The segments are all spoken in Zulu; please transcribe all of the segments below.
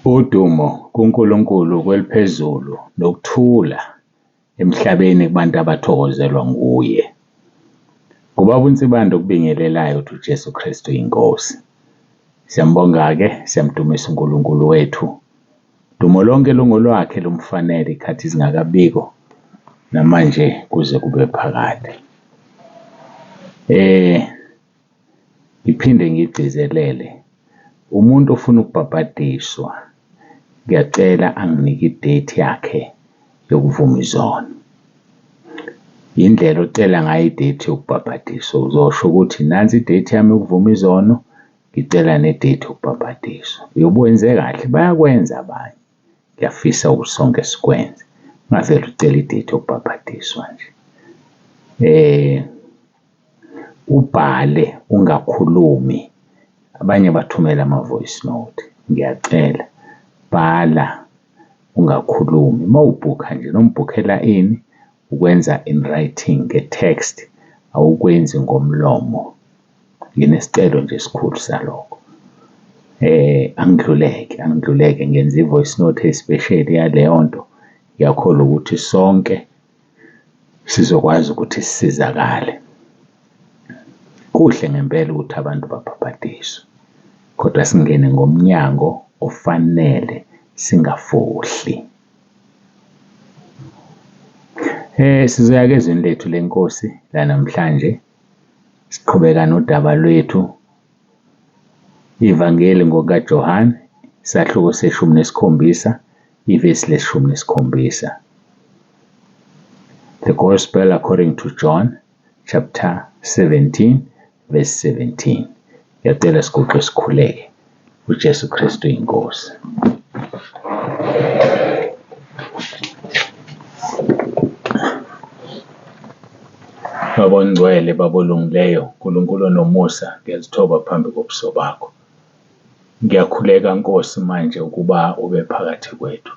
Udumo kuNkulunkulu kweliphezulu nokuthula emhlabeni kubantu abathokozelwa nguye. Ubaba uNsibande okubingelelayo uthi uJesu Kristu inkosi. Siyambonga-ke, siyamdumisa uNkulunkulu wethu. Dumo lonke lungolwakhe lumfanele ikhathi zingakabikho namanje kuze kube phakade. Ngiphinde ngigcizelele, umuntu ofuna ukubhabhadiswa ngiyacela anginike i-date yakhe yokuvuma izono. Indlela ocela ngayo i-date yokubhabhadiswa, uzosho ukuthi nansi i-date yami yokuvuma izono, ngicela ne-date yokubhabhadiswa. Uyobe wenze kahle, bayakwenza abanye, ngiyafisa ukuthi sonke sikwenze, ungavele ucele i-date yokubhabhadiswa nje. Ubhale ungakhulumi, abanye bathumela ama-voice note, ngiyacela bhala ungakhulumi mawubhukha nje noma ubhukhela ini, ukwenza in writing nge-text, awukwenzi ngomlomo. Nginesicelo nje esikhulu salokho. Angidlule-ke, angidlule-ke ngenza i-voice note eyisipesheli yaleyo nto, ngiyakholwa ukuthi sonke sizokwazi ukuthi sisizakale. Kuhle ngempela ukuthi abantu babhabhadiswe kodwa singene ngomnyango ofanele singafohli. Sizoya-ke ezweni lethu lenkosi lanamhlanje, siqhubeka nodaba lwethu, ivangeli ngokukaJohane, isahluko seshumi nesikhombisa, ivesi leshumi nesikhombisa. The Gospel according to John, chapter 17, verse 17. Ngiyacela siguqe sikhuleke. uJesu Kristu inkosi. Baba ongcwele, Baba olungileyo, Nkulunkulu onomusa, ngiyazithoba phambi kobuso bakho. Ngiyakhuleka Nkosi manje ukuba ube phakathi kwethu.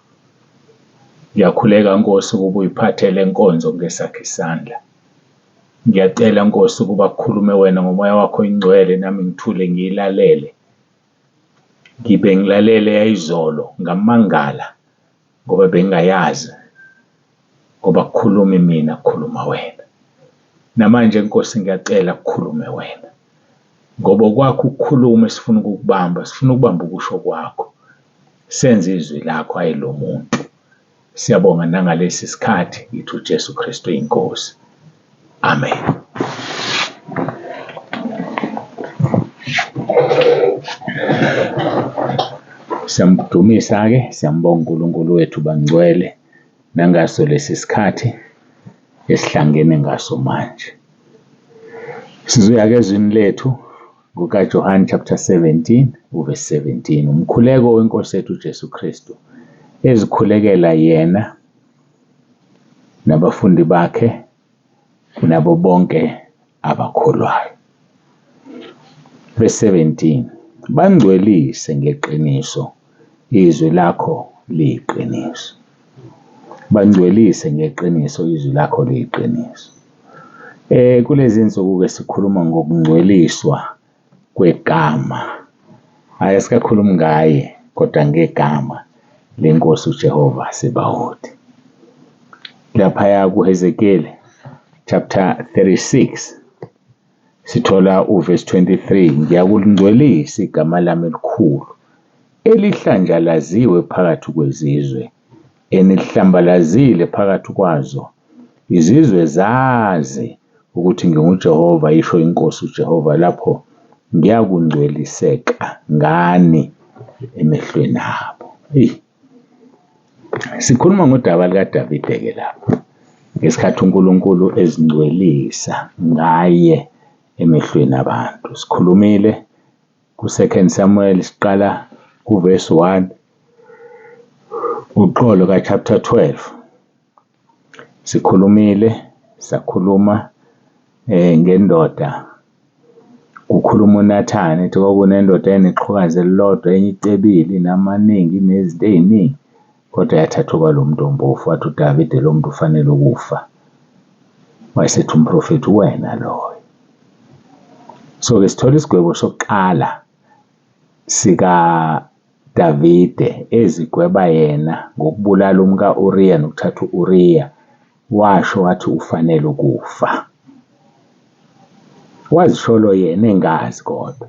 Ngiyakhuleka Nkosi ukuba uyiphathe le nkonzo ngesakho isandla. Ngiyacela Nkosi ukuba kukhulume wena ngomoya wakho oyingcwele nami ngithule ngiyilalele. Ngibe ngilalele eyayizolo ngamangala ngoba bengingayazi ngoba akukhulumi mina kukhuluma wena. Namanje Nkosi ngiyacela kukhulume wena ngoba okwakho ukukhuluma esifuna ukukubamba, sifuna ukubamba ukusho kwakho, senze izwi lakho hhayi lo muntu. Siyabonga nangalesi sikhathi ngithi uJesu Kristu inkosi. Amen. Siyamdumisa-ke, siyambonga uNkulunkulu wethu bangcwele nangaso lesi sikhathi esihlangene ngaso manje. Sizoya-ke ezwini lethu kukaJohane chapter 17 uverse 17, umkhuleko wenkosi yethu uJesu Kristu ezikhulekela yena nabafundi bakhe nabo bonke abakholwayo. Verse 17, bangcwelise ngeqiniso, izwi lakho liyiqiniso. Bangcwelise ngeqiniso, izwi lakho liyiqiniso. Kulezi nsuku-ke sikhuluma ngokungcweliswa kwegama. Hhayi asikakhulumi ngaye kodwa ngegama lenkosi uJehova Sebawoti. Laphaya kuHezekeli chapter 36 sithola uverse 23, ngiyakulingcwelisa igama lami elikhulu elihlanjalaziwe phakathi kwezizwe, enihlambalazile phakathi kwazo, izizwe zazi ukuthi nginguJehova, isho inkosi uJehova, lapho ngiyakungcweliseka ngani emehlweni abo. Eyi, sikhuluma ngodaba likaDavide-ke lapha ngesikhathi uNkulunkulu ezingcwelisa ngaye emehlweni abantu. Sikhulumile ku-2 Samuel siqala kuverse 1 uxolo ka-chapter 12. Sikhulumile sakhuluma ngendoda kukhuluma uNathani ethi kwakunendoda eneqhukazi elilodwa enye icebile inamaningi inezinto ey'ningi kodwa yathathwa kwalo muntu ompofu wathi uDavide lo muntu ufanele ukufa. Wayesethi umprofethi wena loyo. So-ke sithola isigwebo sokuqala sikaDavide. Davide ezigweba yena ngokubulala umka-Uriya nokuthatha u-Uriya, washo wathi ufanele ukufa. Wazisholo yena engazi kodwa,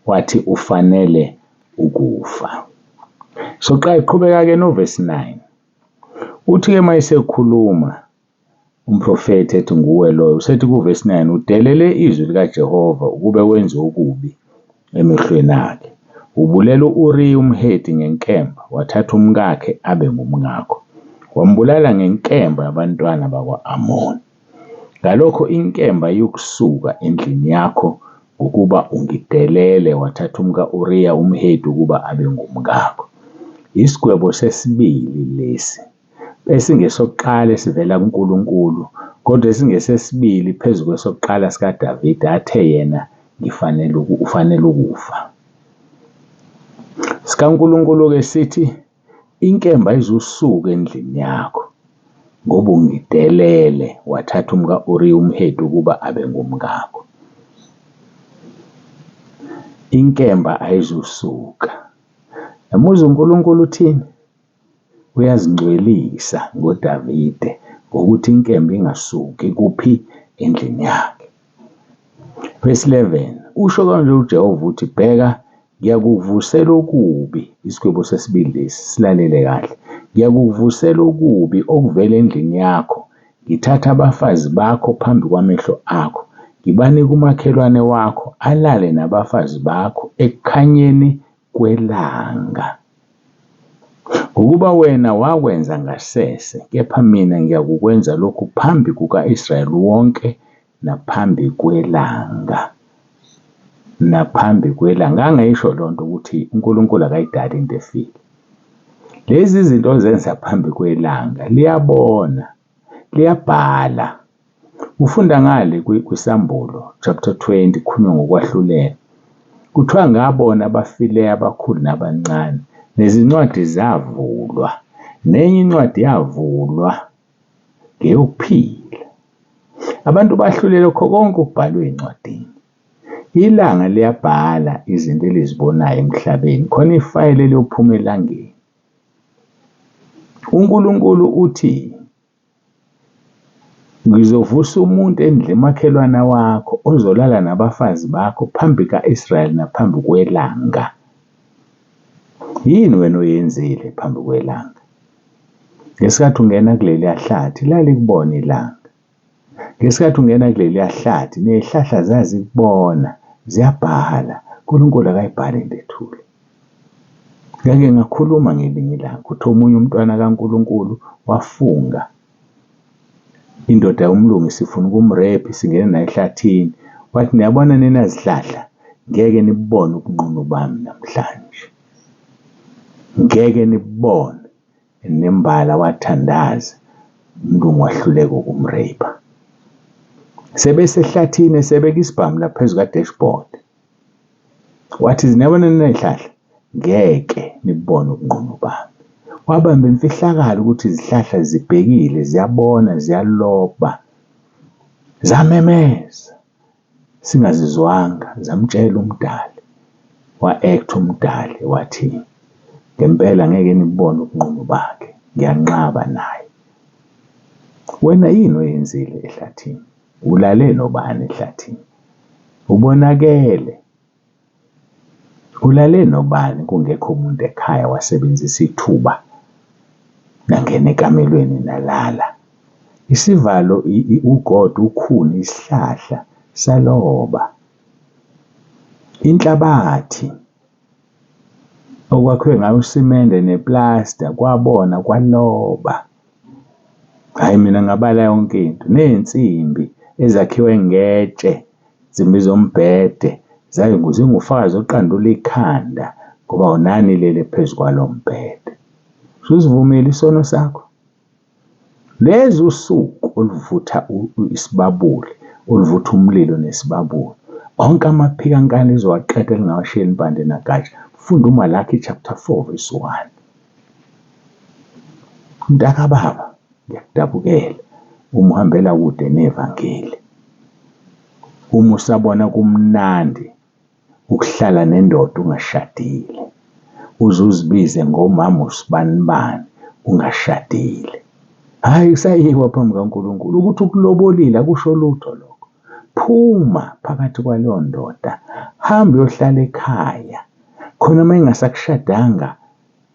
wathi ufanele ukufa. So qhubeka-ke novesi 9. Uthi-ke uma esekhuluma umprofethi ethi nguwe loyo, usethi kuvesi 9, udelele izwi likaJehova ukube wenze okubi emehlweni akhe. Ubulele u-Uriya umHeti ngenkemba, wathatha umkakhe abe ngumkakho. Wambulala ngenkemba yabantwana bakwa-Amoni. Ngalokho inkemba iyokusuka endlini yakho, ngokuba ungidelele, wathatha umka-Uriya umHeti ukuba abe ngumkakho. Isigwebo sesibili lesi, esingesokuqala esivela kuNkulunkulu, kodwa esingesesibili phezu kwesokuqala sikaDavide athe yena ngifanele ufanele ukufa. SikaNkulunkulu-ke sithi inkemba izosuka endlini yakho ngoba ungidelele wathatha umka-Uriya umHeti ukuba abe ngumkakho. Inkemba ayizusuka. Yamuzwa uNkulunkulu uthini? Uyazingcwelisa ngoDavide ngokuthi inkemba ingasuki kuphi endlini yakhe. Verse 11 usho kanje uJehova uthi bheka ngiyakuvusela okubi isigwebo sesibili lesi silalele kahle ngiyakuvusela okubi okuvela endlini yakho ngithatha abafazi bakho phambi kwamehlo akho ngibanike umakhelwane wakho alale nabafazi bakho ekukhanyeni kwelanga. Ngokuba wena wakwenza ngasese, kepha mina ngiyakukwenza lokhu phambi kuka-Israyeli wonke naphambi kwelanga. Naphambi kwelanga. Ngangayisho loo nto ukuthi uNkulunkulu akayidali into efile. Lezi zinto ozenza phambi kwelanga liyabona, liyabhala. Ufunda ngale kwiSambulo chapter 20 kukhulunywa ngokwahlulela. Kuthiwa ngabona abafileyo abakhulu nabancane, nezincwadi zavulwa, nenye incwadi yavulwa ngeyokuphila. Abantu bahlulelwe kho konke okubhalwe encwadini. Ilanga liyabhala izinto elizibonayo emhlabeni, khona ifayela eliyophuma elangeni. uNkulunkulu uthi ngizovusa umuntu endlini makhelwana wakho ozolala nabafazi bakho phambi ka-Israyeli naphambi kwelanga. Yini wena oyenzile phambi kwelanga? Ngesikhathi ungena kuleliya hlathi lalikubona ilanga. Ngesikhathi ungena kuleliya hlathi ney'hlahla zazikubona ziyabhala. uNkulunkulu akayibhali into ethule. Ngake ngakhuluma ngelinye ilanga ukuthi omunye umntwana kaNkulunkulu wafunga indoda yomlungu isifuna ukumrepha isingene naye ehlathini wathi niyabona nina zihlahla ngeke nibone ubunqunu bami namhlanje ngeke nibone nembala wathandaza umlungu wahluleka ukumrepha sebesehlathini esebeka isibhamu lapha phezu ka-dashboard wathi niyabona nina zihlahla ngeke nibone ubunqunu bami. Wabamba imfihlakalo ukuthi izihlahla zibhekile ziyabona ziyaloba zamemeza singazizwanga zamtshela umdali wa-act umdali wathi ngempela ngeke nibone ubunqunu bakhe ngiyanqaba naye. Wena yini oyenzile ehlathini? Ulale nobani ehlathini? Ubonakele ulale nobani kungekho umuntu ekhaya wasebenzisa ithuba nangena ekamelweni nalala. Isivalo ugodo ukhuni isihlahla saloba. Inhlabathi okwakhiwe ngayo usimende neplasta kwabona kwaloba. Hhayi mina ngabala yonke into ney'nsimbi ezakhiwe ngetshe, insimbi zombhede zingufakazi oqandula ikhanda ngoba nanilele phezu kwalo mbhede. Usuzivumile isono sakho? Lezi usuku oluvutha isibabule, oluvutha umlilo nesibabule. Onke amaphikankani lizowaqeda lingawashiyeli impande nagatsha. Funda uMalaki chapter 4 verse 1. Mntakababa, ngiyakudabukela uma uhambela kude nevangeli. Uma usabona kumnandi ukuhlala nendoda ungashadile. Uze uzibize ngomama usibanibani ungashadile. Hhayi kusayiwa phambi kukaNkulunkulu ukuthi ukulobolile akusho lutho lokho. Phuma phakathi kwaleyo ndoda, hamba uyohlala ekhaya khona uma ingasakushadanga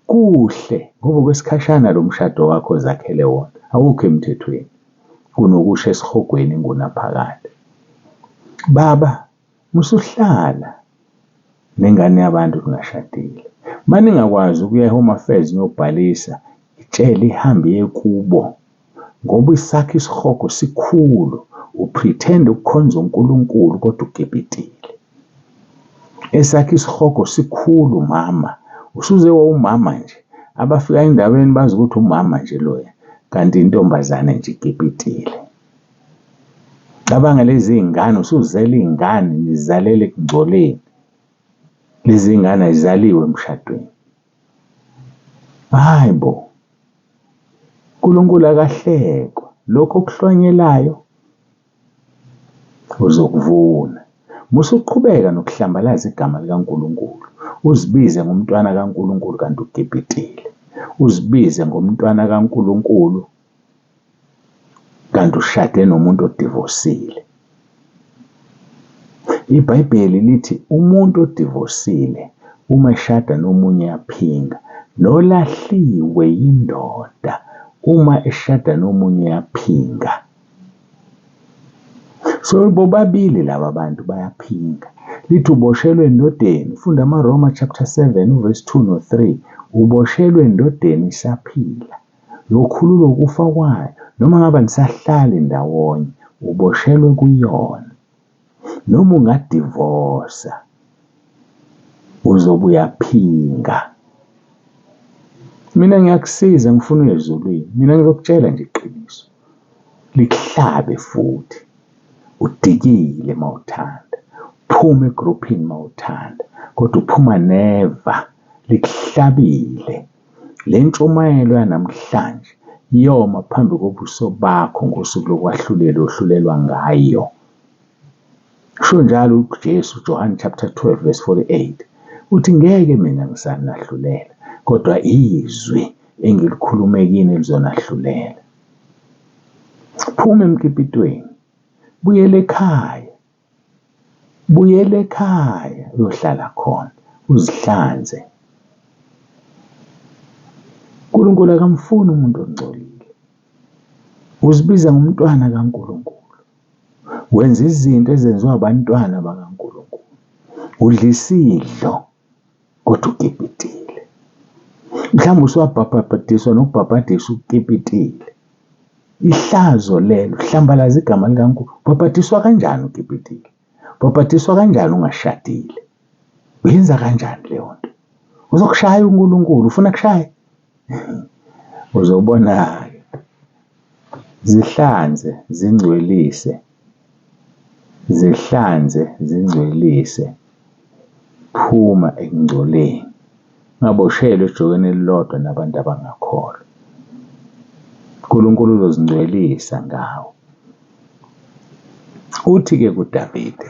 kuhle ngoba okwesikhashana lo mshado wakho ozakhele wona awukho emthethweni kunokusha esihogweni ingunaphakade. Baba, musuhlala nengane yabantu ningashadile. Uma ningakwazi ukuya e-Home Affairs niyobhalisa, itshele ihambe iye kubo ngoba isakho isihogo sikhulu, u-pretend ukukhonza uNkulunkulu kodwa ukipitile. Esakho isihogo sikhulu mama, usuze wawumama nje, abafika endaweni bazi ukuthi umama nje loya, kanti intombazane nje ikipitile. Cabanga lezi iy'ngane usuzele iy'ngane nizalele ekungcoleni. Lezi ngane ayizaliwe emshadweni. Hhayi bo, uNkulunkulu akahlekwa, lokhu okuhlwanyelayo uzokuvuna. Musa ukuqhubeka nokuhlambalaza igama likaNkulunkulu, uzibize ngomntwana kaNkulunkulu kanti ukipitile. Uzibize ngomntwana kaNkulunkulu kanti ushade nomuntu odivosile. IBhayibheli lithi umuntu odivosile uma eshada nomunye uyaphinga, nolahliwe yindoda uma eshada nomunye uyaphinga. So bobabili laba bantu bayaphinga. Lithi uboshelwe endodeni, funda amaRoma chapter 7 uverse 2 no-3, uboshelwe endodeni isaphila. Uyokhululwa ukufa kwayo noma ngabe anisahlali ndawonye, uboshelwe kuyona. Noma ungadivosa uzobe uyaphinga. Mina ngiyakusiza ngifuna uye ezulwini, mina ngizokutshela nje iqiniso likuhlabe futhi udikile mawuthanda, phuma egruphini mawuthanda, kodwa uphuma neva likuhlabile. Le ntshumayelo yanamhlanje iyoma phambi kobuso bakho ngosuku lokwahlulela ohlulelwa ngayo. Usho njalo uJesu John chapter 12 verse 48 uthi ngeke mina ngisanahlulela kodwa izwi engilikhulume kini lizonahlulela. Phuma emkipitweni, buyela ekhaya, buyela ekhaya uyohlala khona uzihlanze. uNkulunkulu akamfuni umuntu ongcolile. Uzibiza ngomntwana kaNkulunkulu. Wenza izinto ezenziwa abantwana bakaNkulunkulu. Udla isidlo kodwa ukipitile. Mhlawumbe usuwabhabhadiswa nokubhabhadiswa ukipitile. Ihlazo lelo, uhlambalaza igama likaNkulunkulu. Ubhabhadiswa kanjani ukipitile? Ubhabhadiswa kanjani ungashadile? Uyenza kanjani leyo nto? Uzokushaya uNkulunkulu, ufuna kushaye? Uzobona-ke. Zihlanze, zingcwelise. Zihlanze, zingcwelise. Phuma ekungcoleni. Ungaboshelwa ejokeni elilodwa nabantu abangakholwa. uNkulunkulu uzozingcwelisa ngawe. Uthi-ke kuDavide,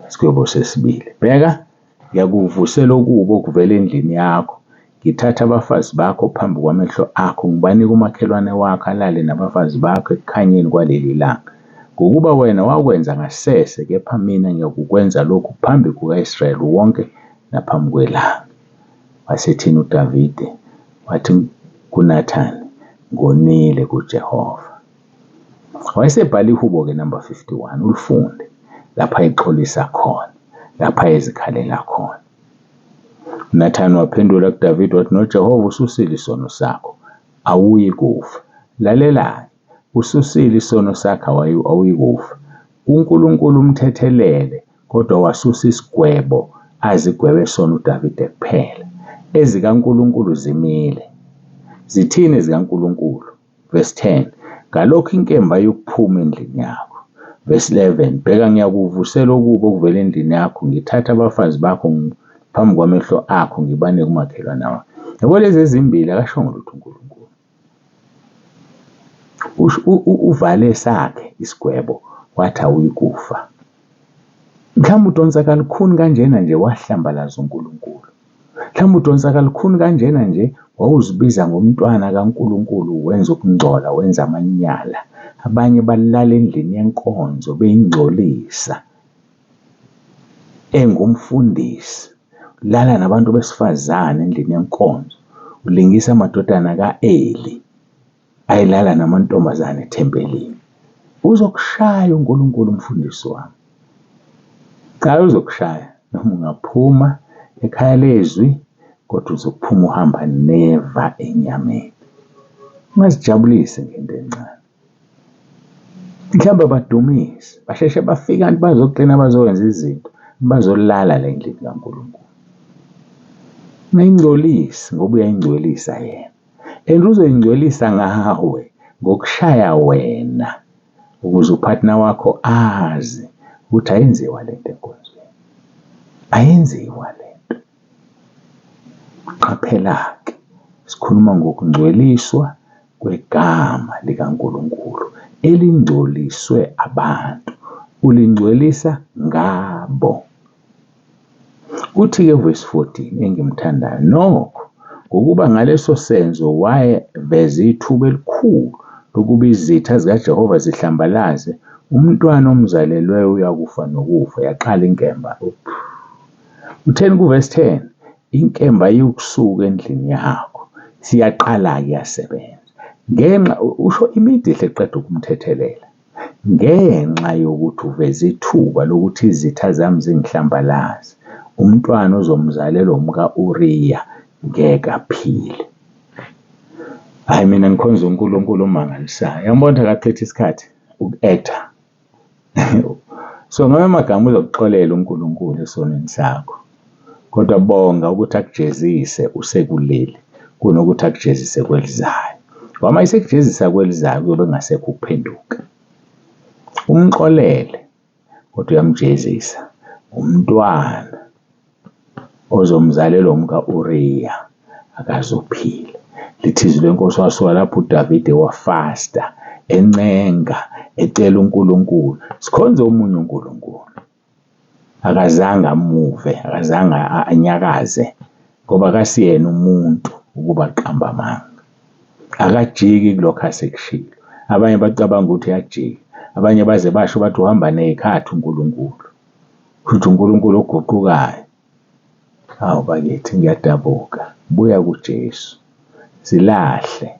isigwebo sesibili, bheka ngiyakuvusela okubi okuvela endlini yakho, ngithathe abafazi bakho phambi kwamehlo akho, ngibanike umakhelwane wakho alale nabafazi bakho ekukhanyeni kwaleli langa. Ngokuba wena wakwenza ngasese, kepha mina ngiyakukwenza lokhu phambi kuka-Israyeli wonke naphambi kwelanga. Wasethini uDavide? Wathi kuNathani, ngonile kuJehova. Wayesebhala ihubo-ke number 51 ulifunde lapha ayexolisa khona, lapha ayezikhalela khona. UNathani waphendula kuDavide wathi, noJehova ususile isono sakho, awuyi kufa. Lalela-ke, ususile isono sakho awuyi kufa. UNkulunkulu umthethelele kodwa wasusa isigwebo azigwebe sona uDavide kuphela. EzikaNkulunkulu zimile. Zithini ezikaNkulunkulu? Verse 10, ngalokho inkemba ayokuphuma endlini yakho. Verse 11, bheka ngiyakuvusela okubi okuvela endlini yakho, ngithathe abafazi bakho phambi kwamehlo akho ngibanike umakhelwane wakho. Yabo lezi ezimbili akashongo lutho uNkulunkulu. Uvale sakhe isigwebo wathi awuyikufa. Mhlawumbe udonsa kalukhuni kanjena nje wahlambalaza uNkulunkulu. Mhlawumbe udonsa kalukhuni kanjena nje wawuzibiza ngomntwana kaNkulunkulu wenza ukungcola, wenza amanyala. Abanye balala endlini yenkonzo beyingcolisa. Engumfundisi, ulala nabantu besifazane endlini yenkonzo, ulingisa amadodana ka-Eli ayelala namantombazane ethempelini. Uzokushaya uNkulunkulu umfundisi wami. Cha uzokushaya noma ungaphuma ekhaya lezwi kodwa uzophuma uhamba neva enyameni. Ungazijabulisi ngento encane. Mhlawumbe abadumisi basheshe bafika kanti bazoklina bazokwenza izinto bazolala la endlini kaNkulunkulu. Ungayingcolisi ngoba uyayingcwelisa yena and uzoyingcwelisa ngawe ngokushaya wena ukuze upartner wakho azi ukuthi ayenziwa lento enkonzweni, ayenziwa lento. Qaphela-ke, sikhuluma ngokungcweliswa kwegama likaNkulunkulu elingcoliswe abantu, ulingcwelisa ngabo. Uthi-ke verse 14 engimthandayo, nokho ngokuba ngaleso senzo wayeveza ithuba elikhulu lokuba izitha zikaJehova zihlambalaze umntwana omzalelweyo uyakufa nokufa. Yaqala inkemba. Utheni kuvesi 10? Inkemba iyokusuka endlini yakho. Siyaqala-ke iyasebenza. Ngenxa usho immediately eqeda ukumthethelela. Ngenxa yokuthi uveze ithuba lokuthi izitha zami zingihlambalaze, umntwana ozomzalela umka-Uriya ngeke aphile. Hhayi mina ngikhonza uNkulunkulu omangalisayo. Yangibona ukuthi akachitha isikhathi uku-act-a. So ngamanye amagama uzokuxolela uNkulunkulu esonweni sakho. Kodwa bonga ukuthi akujezise usekuleli kunokuthi akujezise kwelizayo. Ngoba uma esekujezisa kwelizayo kuyobe kungasekho ukuphenduka. Umxolele kodwa uyamjezisa umntwana ozomzalela umka-Uriya akazophila. Lithi izwi lenkosi wasuka lapho uDavide wafasta encenga ecela uNkulunkulu. Sikhonze omunye uNkulunkulu. Akazange amuve, akazange anyakaze ngoba akasiyena umuntu ukuba aqambe amanga. Akajiki kulokho asekushilo. Abanye bacabanga ukuthi uyajika, abanye baze basho bathi uhamba ney'khathi uNkulunkulu. Futhi uNkulunkulu oguqukayo. Hawu bakithi ngiyadabuka, buya kuJesu. Zilahle,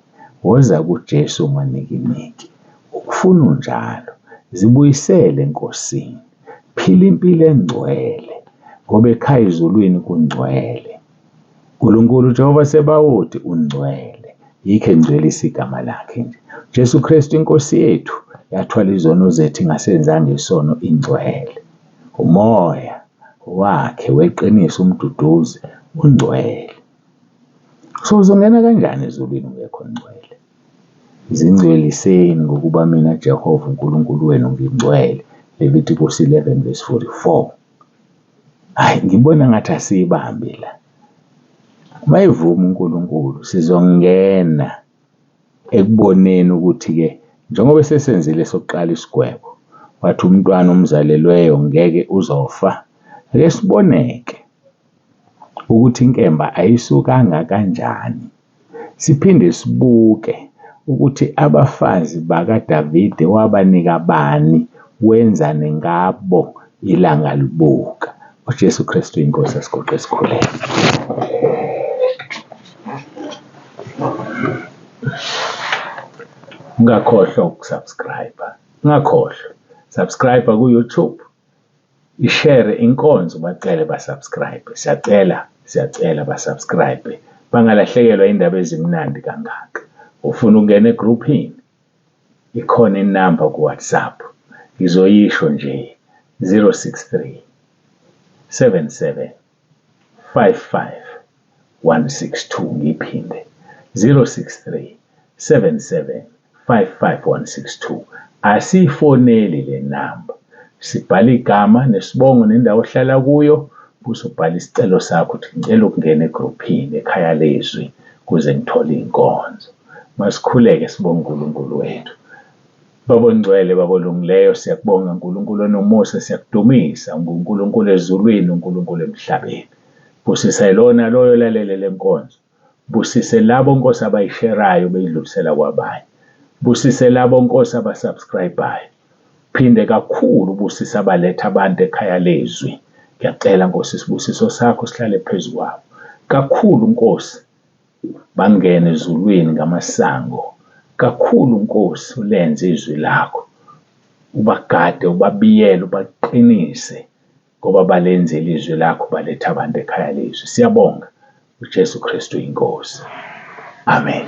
woza kuJesu manikiniki. Ukufuna unjalo, zibuyisele eNkosini. Phila impilo engcwele ngoba ekhaya ezulwini kungcwele. uNkulunkulu Jehova Sebawoti ungcwele, yikho engcwelisa igama lakhe nje. Jesu Kristu inkosi yethu yathwala izono zethu ingasenzanga isono ingcwele. Umoya wakhe weqiniso umduduzi ungcwele. So uzongena kanjani ezulwini ungekho ngcwele? Zingcweliseni ngokuba mina Jehova uNkulunkulu wenu ngingcwele. Levitikusi 11 verse 44. Hayi ngibona ngathi asiyibambi la. Uma evuma uNkulunkulu sizongena ekuboneni ukuthi-ke njengoba esesenzile sokuqala isigwebo wathi umntwana omzalelweyo ngeke uzofa, ake siboneke ukuthi inkemba ayisukanga kanjani. Siphinde sibuke ukuthi abafazi bakaDavide wabanika bani, wenzani ngabo ilanga libuka. UJesu Kristu iNkosi asiguqe sikhuleke. Ungakhohlwa ukusubscribe, ungakhohlwa subscribe ku-YouTube ishere inkonzo bacele basubscribe siyacela siyacela basubscribe bangalahlekelwa indaba ezimnandi kangaka ufuna ukungena egruphini ikhona inamba ku-WhatsApp ngizoyisho nje 063 77 55 162 ngiphinde 063 77 55162 asiyifoneli le namba sibhala igama nesibongo nendawo ohlala kuyo bese ubhala isicelo sakho ukuthi ngicela ukungena egruphini ekhaya lezwi kuze ngithole iy'nkonzo. Masikhuleke sibonge uNkulunkulu wethu. Baba ongcwele, Baba olungileyo, siyakubonga Nkulunkulu onomusa, siyakudumisa unguNkulunkulu ezulwini, uNkulunkulu emhlabeni. Busisa yilowo naloyo olalele le nkonzo. Busise labo Nkosi abayisherayo beyidlulisela kwabanye. Busise labo Nkosi abasubscribe-ayo. Phinde kakhulu ubusise abaletha abantu ekhaya lezwi. Ngiyacela Nkosi isibusiso sakho sihlale phezu kwabo. Kakhulu Nkosi bangene ezulwini ngamasango. Kakhulu Nkosi ulenze izwi lakho. Ubagade, ubabiyele, ubaqinise ngoba balenzile izwi lakho baletha abantu ekhaya lezwi. Siyabonga uJesu Kristu inkosi. Amen.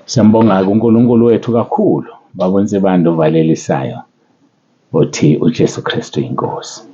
Siyambonga-ke uNkulunkulu wethu kakhulu, Baba uNsibande ovalelisayo, othi uJesu Kristu inkosi.